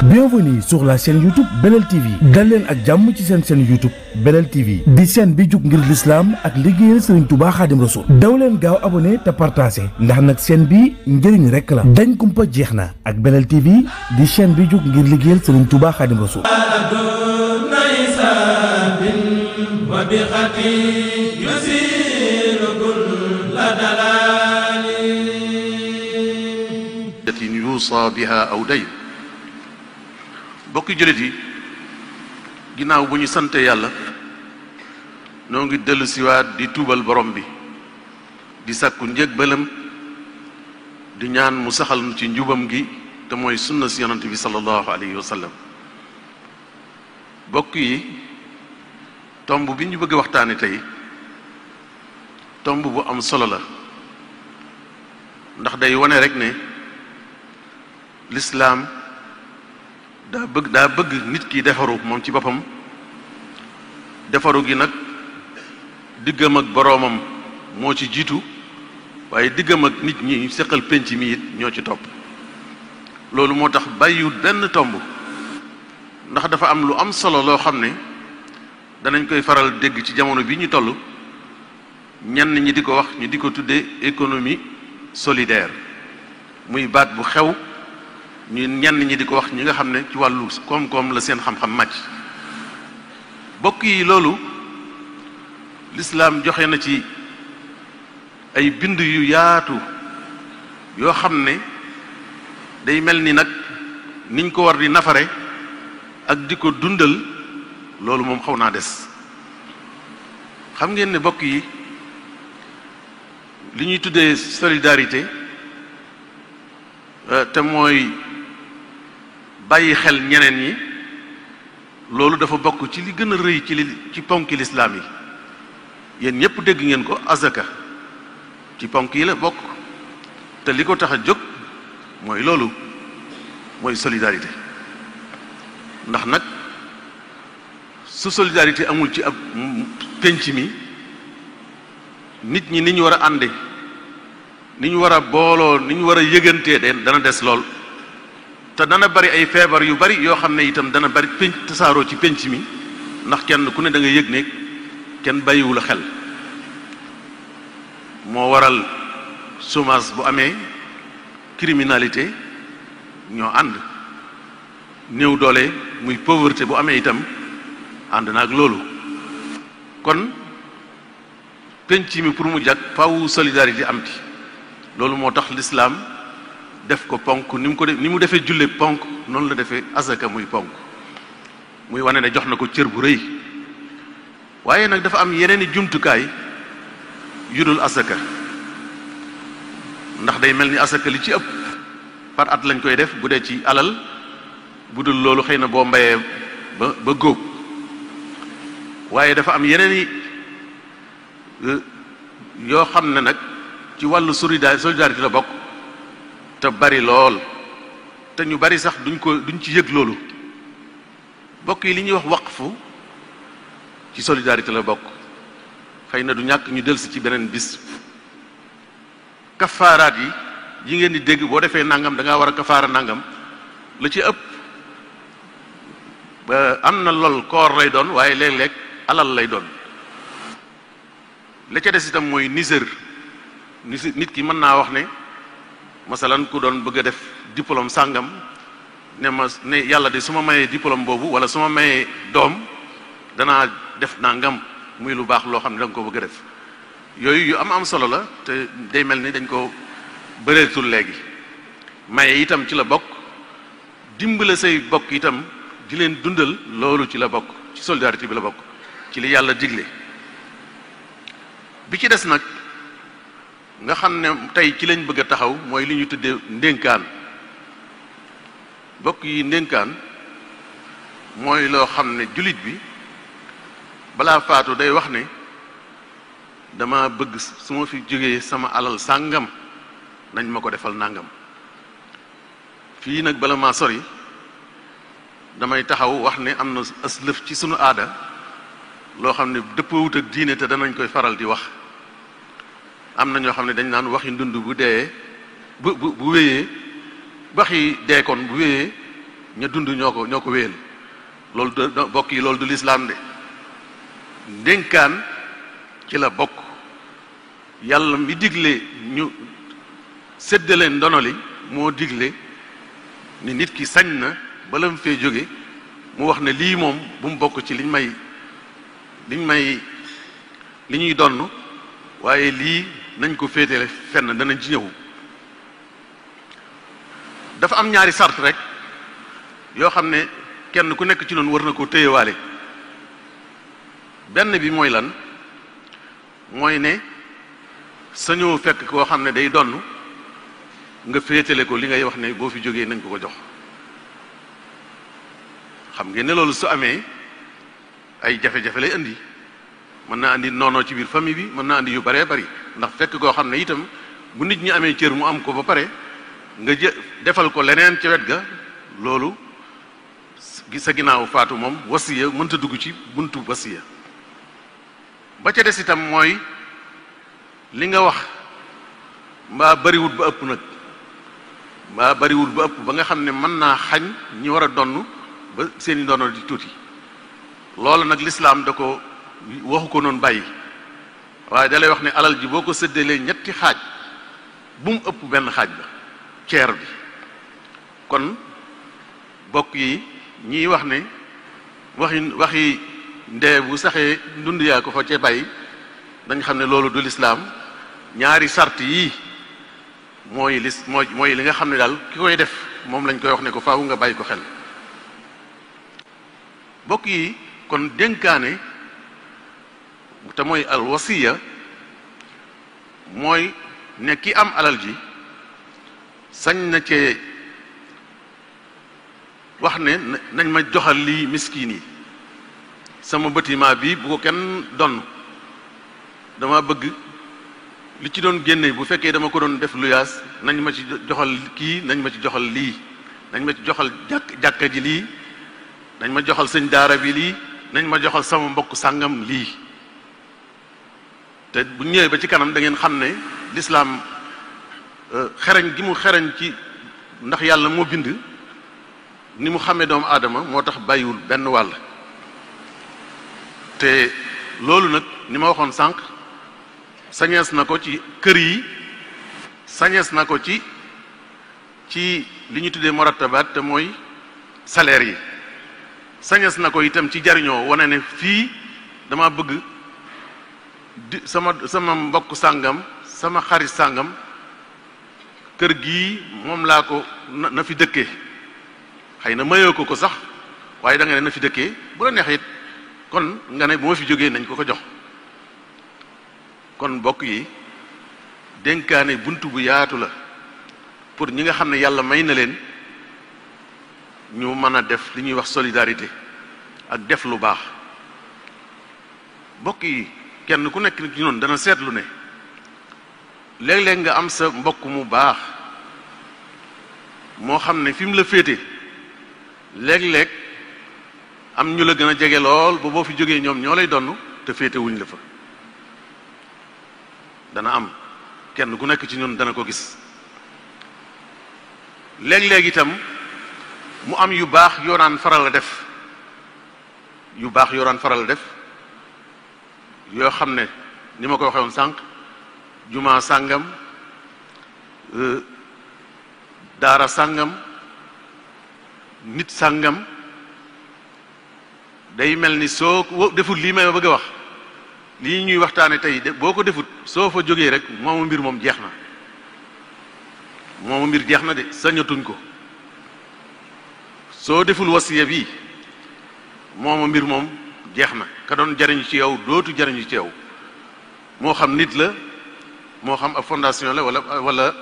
Bienvenue sur la chaîne YouTube Belel TV dal leen ak jàmm ci seen chaîne YouTube Belel TV di chaîne bi jug ngir l'islam ak liggéeyal Serigne Touba Khadim Rassoul daw leen gaaw abonné te partagé ndax nag chaîne bi njëriñ rek la dañ kumpa jeex na ak Belel TV di chaîne bi jug ngir liggéeyal Serigne Touba Khadim Rassoul yuusaa biha aw dayn bokki jullit yi ginnaaw bu ñu sante yàlla noo ngi dellu siwaat di tuubal borom bi di sàkku njégbalam di ñaan mu saxal nu ci njubam gi te mooy sunna si yonante bi sallallahu alayhi wa sallam bokk yi tomb bi ñu bëgg waxtaane tey tomb bu am solo la ndax day wane rek ne lislaam daa bëgg nit ki defaru moom ci boppam defaru gi nag diggam ak boroomam moo ci jiitu waaye diggam ak nit ñi seqal penc mi it ñoo ci topp loolu moo tax bàyyiwut benn tomb ndax dafa am lu am solo loo xam ne danañ koy faral dégg ci jamono bi ñu toll ñenn ñi di ko wax ñu di ko tuddee économie solidaire muy baat bu xew ñu ñenn ñi di ko wax ñi nga xam ne ci wàllu koom-koom la seen xam-xam màcc bokk yi loolu lislaam joxe na ci ay bind yu yaatu yoo xam ne day mel ni nag niñ ko war di nafare ak di ko dundal loolu moom xaw naa des xam ngeen ne bokk yi li ñuy tuddee solidarité te mooy bàyyi xel ñeneen ñi loolu dafa bokk ci li gën a rëy ci ponki lislaam yi yéen ñëpp dégg ngeen ko azaka ci ponk yi la bokk te li ko tax a jóg mooy loolu mooy solidarité ndax nag su solidarité amul ci ab penc mi nit ñi ni ñu war a ànde ni ñu war a booloo ni ñu war a yëgantee dana des lool te dana bari ay feebar yu bari yoo xam ne itam dana bari tasaaroo ci penc mi ndax kenn ku ne da nga yëg ne kenn bàyyiwu la xel moo waral chômage bu amee criminalité ñoo ànd néew doole muy pauvreté bu amee itam ànd na ak loolu kon penc mi pour mu jag faaw solidarité am ci loolu moo tax lislaam def ko ponk ni mu defee julle ponk noonu la defee azaka muy ponk muy wane ne jox na ko cër bu rëy waaye nag dafa am yeneen i jumtukaay yu dul azaka ndax day mel ni azaka li ci ëpp par at lañ koy def bu dee ci alal bu dul loolu xëy na boo mbayee ba góob waaye dafa am yeneen i yoo xam ne nag ci wàllu solidarité la bokk te bari lool te ñu bari sax duñ ci yëg loolu bokk yi li ñuy wax waqfu ci solidarité la bokk xëy na du ñàkk ñu dellusi ci beneen bis kafaaraat yi ngeen di dégg boo defee nangam da ngaa war a kafaara nangam la ci ëpp am na lool koor lay doon waaye léeg-léeg alal lay doon la ca des itam mooy nisër nit ki mën naa wax ne masalan ku doon bëgg a def diplôme sàngam ne yàlla de su ma mayee diplôme boobu wala su ma mayee doom danaa def nangam muy lu baax loo xam ne da nga ko bëgg a def yooyu yu am solo la te day mel ni dañ ko bëreetul léegi maye itam ci la bokk dimbale say bokk itam di leen dundal loolu ci la bokk ci solidarité bi la bokk ci li yàlla digle bi ci des nag nga xam ne tey ci lañ bëgg a taxaw mooy li ñu tuddee ndénkaan bokk yi ndénkaan mooy loo xam ne jullit bi balaa faatu day wax ne dama bëgg su ma fi jógee sama alal sàngam nañ ma ko defal nàngam fii nag bala maa sori damay taxaw wax ne am na aslëf ci sunu aada loo xam ne dëppoowut ak diine te danañ koy faral di wax am na ñoo xam ne dañ naan waxi ndund bu dee bu wéyee waxi deekoon bu wéyee ña dund ñoo ko wéyal loolu de bokk yi loolu du lislaam de ndénkaan ci la bokk. yàlla mi digle ñu séddale ndono li moo digle ni nit ki sañ na bala mu fee jóge mu wax ne lii moom bu mu bokk ci li ñuy donn waaye lii nañ ko féetale fenn danañ ci ñëw. dafa am ñaari sart rek yoo xam ne kenn ku nekk ci noonu war na koo téyewaale. benn bi mooy lan mooy ne sañoo fekk koo xam ne day donn nga féetale ko li ngay wax ne boo fi jógee nañ ko jox. xam ngeen ne loolu su amee ay jafe-jafe lay indi mën naa andi noonoo ci biir famille bi mën naa andi yu baree bari ndax fekk koo xam ne itam bu nit ñi amee cër mu am ko ba pare nga defal ko leneen ca wet ga loolu sa ginnaaw faatu moom wasiya mënta dugg ci buntu wasiya. ba ca des itam mooy li nga wax mbaa bariwut ba ëpp nag mbaa bariwut ba ëpp ba nga xam ne mën naa xañ ñi war a donn ba seeni ndono di tuuti loolu nag lislaam da ko waxu ko noonu bàyyi waaye da lay wax ne alal ji boo ko séddalee ñetti xaaj bu mu ëpp benn xaaj ba ceer bi. kon bokk yi ñiy wax ne waxi ndee bu saxee ndund yaa ko fa cee bàyyi dañ xam ne loolu du lislaam. ñaari sart yii mooy li nga xam ne daal ki koy def moom lañ koy wax ne ko faaw nga bàyyi ko xel. bokk yi kon dénkaane te mooy al wasiya mooy ne ki am alal ji sañ na cee wax ne nañ ma joxal lii miskin yi sama bâtiment bi bu ko kenn donn dama bëgg li ci doon génne bu fekkee dama ko doon def luyaas nañ ma ci joxal kii nañ ma ci joxal lii nañ ma ci joxal jàkka ji lii nañ ma joxal sëñ daara bi lii nañ ma joxal sama mbokk sàngam lii. te bu ñëwee ba ci kanam da ngeen xam ne lislaam xereñ gi mu xereñ ci ndax yàlla moo bind ni mu xamee doomu aadama moo tax bàyyiwul benn wàll. te loolu nag ni ma waxoon sànq sañees na ko ci kër yi sañees na ko ci li ñu tuddee morattabaat te mooy salaire yi sañees na ko itam ci jariñoo wane ne fii dama bëgg di sama mbokk sàngam sama xarit sàngam kër gii moom laa ko na fi dëkkee xëy na mayoo ko sax waaye da nga ne na fi dëkkee bu la neex it kon nga ne bu ma fi jógee nañ ko jox. kon mbokk yi dénkaane bunt bu yaatu la pour ñi nga xam ne yàlla may na leen ñu mën a def li ñuy wax solidarité ak def lu baax. mbokk yi kenn ku nekk ci noonu dana seetlu ne léeg-léeg nga am sa mbokk mu baax moo xam ne fi mu la féete léeg-léeg am ñu la gën a jege lool ba boo fi jógee ñoom ñoo lay donn te féete wuñ la fa. dana am kenn ku nekk ci ñun dana ko gis léeg-léeg itam mu am yu baax yoo daan faral a def yoo xam ne ni ma ko waxee woon sànq jumaa sàngam daara sàngam nit sàngam day mel ni soo deful lii may bëgg a wax lii ñuy waxtaane tey boo ko defut soo fa jógee rek moomu mbir moom jeex na de sañatuñ ko soo deful wasiya bi moomu mbir moom jeex na ka doon jariñu ci yow dootu jariñu ci yow moo xam nit la moo xam ab fondation la wala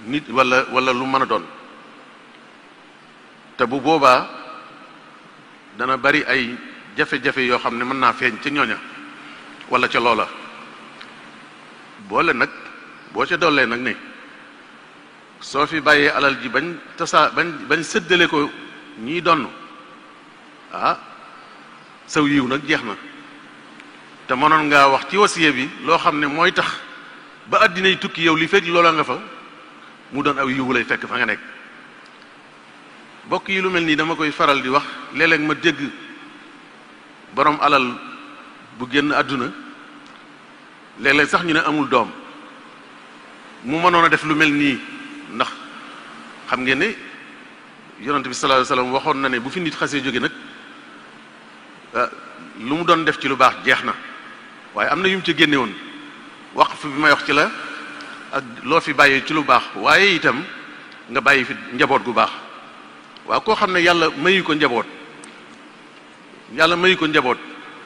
nit wala lu mën a doon te bu boobaa dana bari ay jafe-jafe yoo xam ne mën naa feeñ ca ñooña wala ca loola boo ca dollee nag ne soo fi bàyyee alal ji bañ séddale ko ñiy donn saw yiw nag jeex na te mënoon ngaa wax ci wasiya bi loo xam ne mooy tax ba àddinay tukki yow li fekk loola nga fa mu doon aw yiwu lay fekk fa nga nekk bokk yi lu mel nii dama koy faral di wax léeg-léeg ma dégg borom alal bu génn àdduna léeg-léeg sax ñu ne amul doom mu mënoon a def lu mel nii ndax xam ngeen ne yonent bi sallallahu alayhi wasallam waxoon na ne bu fi nit xasee jóge nag lu mu doon def ci lu baax jeex na waaye am na yu mu ci génne woon waqf bi may wax ci la ak loo fi bàyyi ci lu baax waaye itam nga bàyyi fi njaboot gu baax waaw koo xam ne yàlla mayu ko njaboot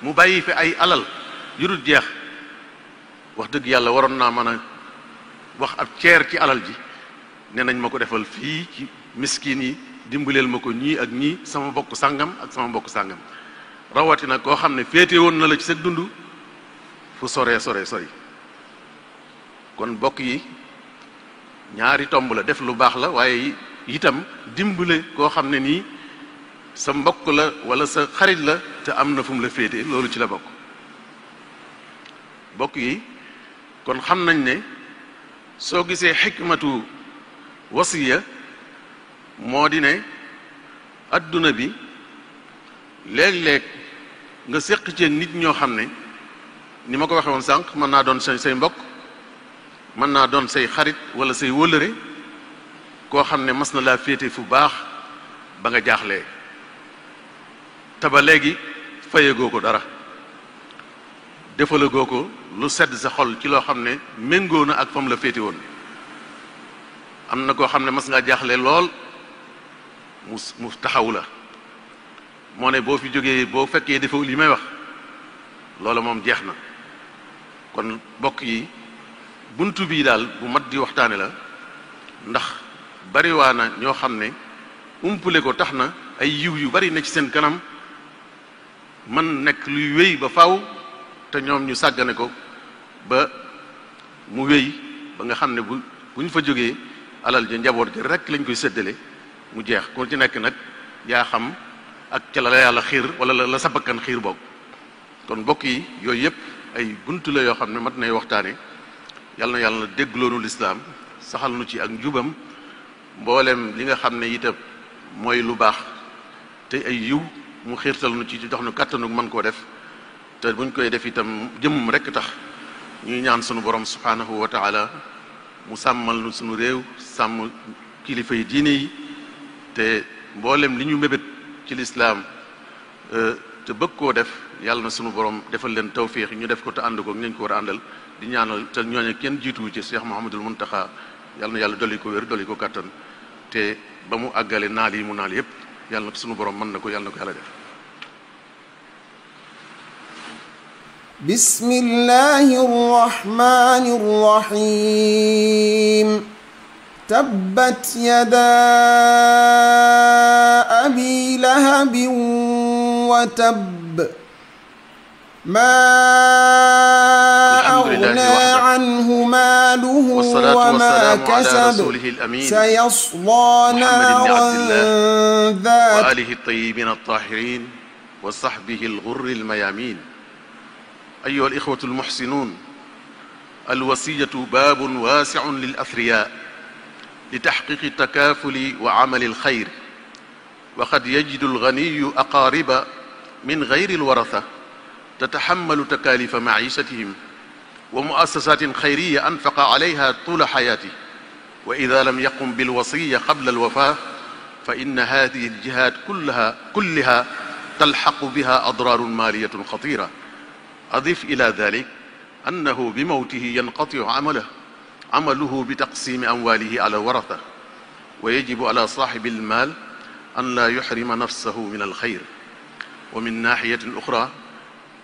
mu bàyyi fi ay alal yu dul jeex wax dëgg yàlla waroon naa mën a wax ab ceer ci alal ji ne nañ ma ko defal fii ci miskin yi dimbaleel ma ko ñii ak ñii sama mbokk sàngam ak sama mbokk sàngam rawatina koo xam ne féete woon na la ci sa dund fu sore sori kon mbokk yi ñaari tomb la def lu baax la waaye itam dimbale koo xam ne nii sa mbokk la wala sa xarit la te am na fu mu la féete loolu ci la bokk mbokk yi kon xam nañ ne soo gisee xikmatu wasiya moo di ne adduna bi léeg-léeg nga séq ci nit ñoo xam ne ni ma ko waxee woon sànq mën naa doon say mbokk mën naa doon say xarit wala say wëllëre koo xam ne mas na laa féete fu baax ba nga jaaxlee te ba léegi fayegoo ko dara defalagoo ko lu sedd sa xol ci loo xam ne méngoo na ak fam la féete woon am na koo xam ne mas ngaa jaaxle lool mu taxaw la moo ne boo fi jógee boo fekkee dafa li may wax loola moom jeex na kon bokk yi buntu bii daal bu mat di waxtaane la ndax bariwaana ñoo xam ne umpule ko tax na ay yiw yu bari ne ci seen kanam man nekk luy wéy ba faw te ñoom ñu sàggane ko ba mu wéy ba nga xam ne bu ñu fa jógee alal ja njaboot gi rek lañ koy séddale mu jeex ku ci nekk nag yaa xam ak ca la yàlla xiir wala la sa bakkan xiir boog kon mbokk yi yooyu yëpp ay buntu la yoo xam ne mat nay waxtaane yàlla na yàlla déggloonu lislaam saxal nu ci ak njubam mboolem li nga xam ne itam mooy lu baax te ay yiw mu xiirtal nu ci jox nu kàttanu mën koo def te buñ koy def itam jëmmum rekk tax ñuy ñaan sunu borom subhanahu wa taala mu sàmmal nu sunu réew sàmm kilifa yi diine yi te mboolem li ñu mébét ci lislaam te bëgg koo def yàlla na sunu borom defal leen tawfiix ñu def ko te ànd ko ñu ko war a àndal di ñaanal te ñooñu kenn jiituwu ci Cheikh Mouhamadul Muntaxa yàlla na yàlla dolli ko wér dolli ko kàttan te ba mu àggale naal yi mu naal yépp yàlla na ko sunu borom mën na ko yàlla na ko yàlla def. bismillahir rahmanir rahim. tabbat yadaa abi lahabin wa tabb ما أغنى عنه ماله وما كسب سيصلى نارا ذات وآله الطيبين الطاهرين وصحبه الغر الميامين. أيها الإخوة المحسنون، الوصية باب واسع للأثرياء لتحقيق التكافل وعمل الخير، وقد يجد الغني أقارب من غير الورثة تتحمل تكاليف معيشتهم ومؤسسات خيرية أنفق عليها طول حياته، وإذا لم يقم بالوصية قبل الوفاة فإن هذه الجهات كلها تلحق بها أضرار مالية خطيرة. أضف إلى ذلك أنه بموته ينقطع عمله بتقسيم أمواله على الورثة، ويجب على صاحب المال أن لا يحرم نفسه من الخير. ومن ناحية أخرى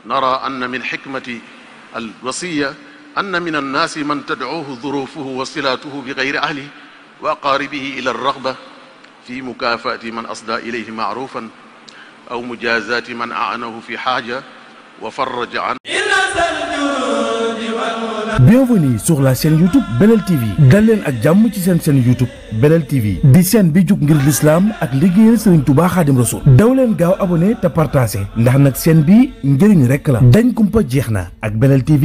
نرى أن من حكمة الوصية أن من الناس من تدعوه ظروفه وصلاته بغير أهله وأقاربه إلى الرغبة في مكافأة من أصدى إليه معروفا أو مجازاة من أعنه في حاجة وفرج عنه. Bienvenue sur la chaîne YouTube Belel TV. dal leen ak jàmm ci seen chaîne YouTube Belel TV di chaîne bi jug ngir l'islam ak liggéeyal Serigne Touba Khadim Rassoul. daw leen gaaw abonné te partagé ndax nag chaîne bi njëriñ rekk la. dañ kumpa jeex na ak Belel TV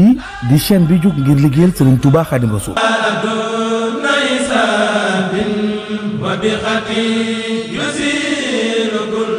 di chaîne bi jug ngir liggéeyal Serigne Touba Khadim Rassoul. بخطي يزيل كل